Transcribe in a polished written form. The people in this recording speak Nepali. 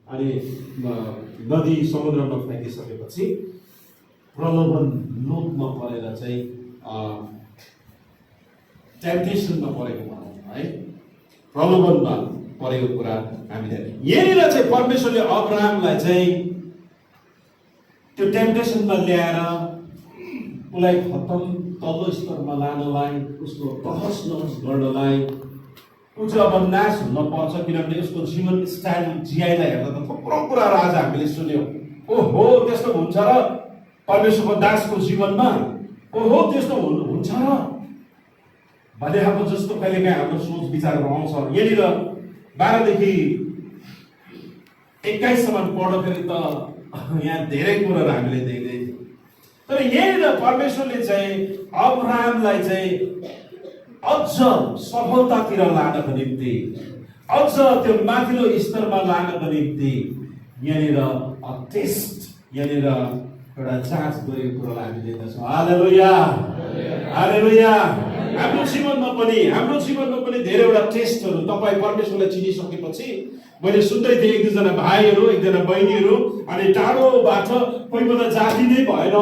अनि नदी समुद्रमा फ्याँकिसकेपछि प्रलोभन लोभमा परेर चाहिँ टेम्पटेसनमा परेको भनौँ है, प्रलोभनमा परेको कुरा हामीले यहाँनिर चाहिँ परमेश्वरले अब्राहमलाई चाहिँ त्यो टेम्पटेसनमा ल्याएर उसलाई खतम तल्लो स्तरमा लानलाई, उसको तहस नहस गर्नलाई, ऊ चाहिँ अब नाश हुन पर्छ किनभने उसको जीवन स्टाइल जियाइलाई हेर्दा त थुप्रो कुराहरू आज हामीले सुन्यौँ। ओहो त्यस्तो हुन्छ र परमेश्वरको दासको जीवनमा, ओहो त्यस्तो हुन्छ र भन्ने खालको जस्तो कहिलेकाहीँ हाम्रो सोच विचारहरू आउँछ। यहाँनिर 12 देखि 21 सम्म पढ्दाखेरि त यहाँ धेरै कुराहरू हामीले देख्दै थियौँ। तर यहाँनिर परमेश्वरले चाहिँ अब्राहमलाई चाहिँ अझ सफलतातिर लानको निम्ति, अझ त्यो माथिल्लो स्तरमा लानको निम्ति यहाँनिर टेस्ट, यहाँनिर एउटा जाँच गरेको कुरालाई हामी देख्दछौँ। हालेलुया, हालेलुया। हाम्रो जीवनमा पनि धेरैवटा टेस्टहरू तपाईँ परमेश्वरलाई चिनिसकेपछि, मैले सुन्दै थिएँ एक दुईजना भाइहरू, एकजना बहिनीहरू अनि टाढोबाट कोही बेला जाति नै भएन